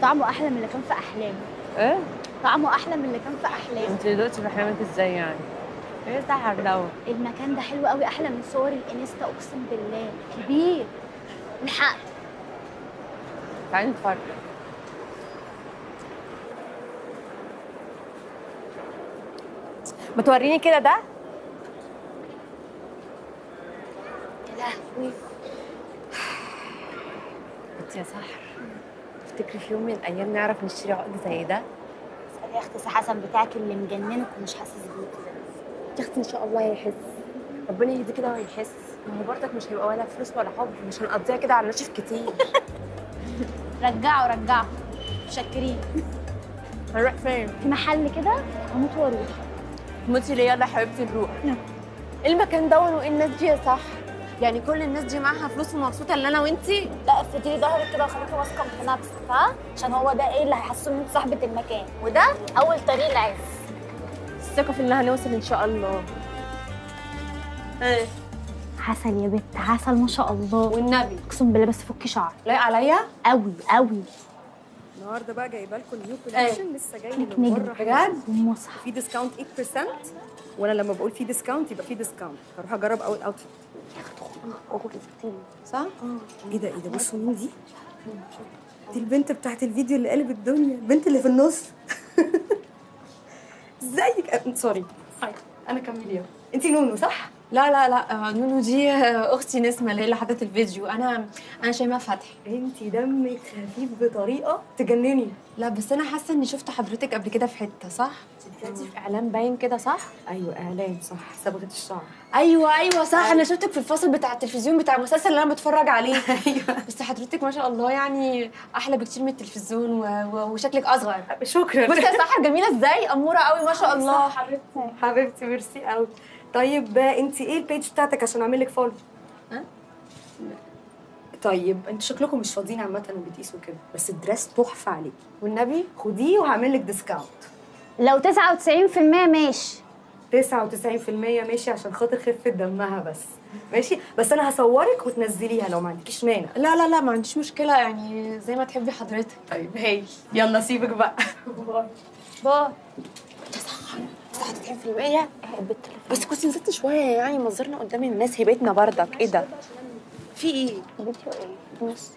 طعمه احلى من اللي كان في احلامي. ايه؟ طعمه احلى من اللي كان في احلامي. انت دلوقتي في احلامك ازاي يعني؟ ايه سحر ده؟ المكان ده حلو قوي، احلى من صور الانستا اقسم بالله. كبير. الحق تعالي نتفرج. ما توريني كده ده. يا لهوي انت يا سحر تفتكري في يوم من الايام نعرف نشتري عقد زي ده؟ اسالي يا اختي حسن بتاعك اللي مجننك ومش حاسس بيكي ده. يا اختي ان شاء الله هيحس، ربنا يهديه كده وهيحس. ما هو برضك مش هيبقى ولا فلوس ولا حب، مش هنقضيها كده على نشف كتير. رجعوا رجعوا متشكرين. هنروح فين؟ في محل كده هموت واروح. موتي ليه؟ يلا يا حبيبتي نروح. ايه المكان ده وايه الناس دي يا صح؟ يعني كل الناس دي معاها فلوس ومبسوطة اللي انا وانتي؟ لا افردي لي ظهرك كده وخليكي واثقة في نفسك، ها؟ عشان هو ده ايه اللي هيحسسه ان انت صاحبه المكان، وده اول طريق العز. الثقة في ان هنوصل ان شاء الله. ايه عسل يا بت، عسل ما شاء الله. والنبي اقسم بالله بس فكي شعرك لايق عليا قوي قوي. النهارده بقى جايبه لكم new collection لسه جاي لك من نجم بره. بجد؟ ومصحف في discount 8%، وانا لما بقول في discount يبقى في discount. هروح اجرب اول outfit. صح؟ ايه ده ايه ده؟ بصوا مين دي؟ دي البنت بتاعت الفيديو اللي قلب الدنيا، البنت اللي في النص. ازيك؟ sorry انا كاميليا. انت نونو صح؟ لا لا لا، نونو دي اختي نسمه اللي هي اللي حطت الفيديو. انا شيماء فتحي. انت دمك خفيف بطريقة تجنني. لا بس انا حاسه اني شفت حضرتك قبل كده في حتة، صح؟ انت في اعلان باين كده صح؟ ايوه اعلان صح، صبغة الشعر. ايوه ايوه صح، انا شفتك في الفاصل بتاع التلفزيون بتاع المسلسل اللي انا بتفرج عليه. ايوه بس حضرتك ما شاء الله يعني احلى بكتير من التلفزيون وشكلك اصغر. شكرا. بصي يا سحر جميلة ازاي، اموره قوي ما شاء الله. حبيبتي ميرسي قوي. طيب انت ايه ال page بتاعتك عشان اعمل لك follow؟ ها؟ طيب انتوا شكلكم مش فاضيين عامة وبتقيسوا كده، بس ال dress تحفة عليكي. والنبي خديه وهعمل لك discount. لو 99% ماشي. 99% ماشي، عشان خاطر خفه دمها بس. ماشي، بس انا هصورك وتنزليها لو ما عندكيش مانع. لا لا لا ما عنديش مشكلة، يعني زي ما تحبي حضرتك. طيب هاي، يلا سيبك بقى. bye. 99%؟ بس كنت نزلت شوية يعني منظرنا قدام الناس هيبتنا بردك. ايه ده؟ في ايه؟ بنتي ايه؟ نص.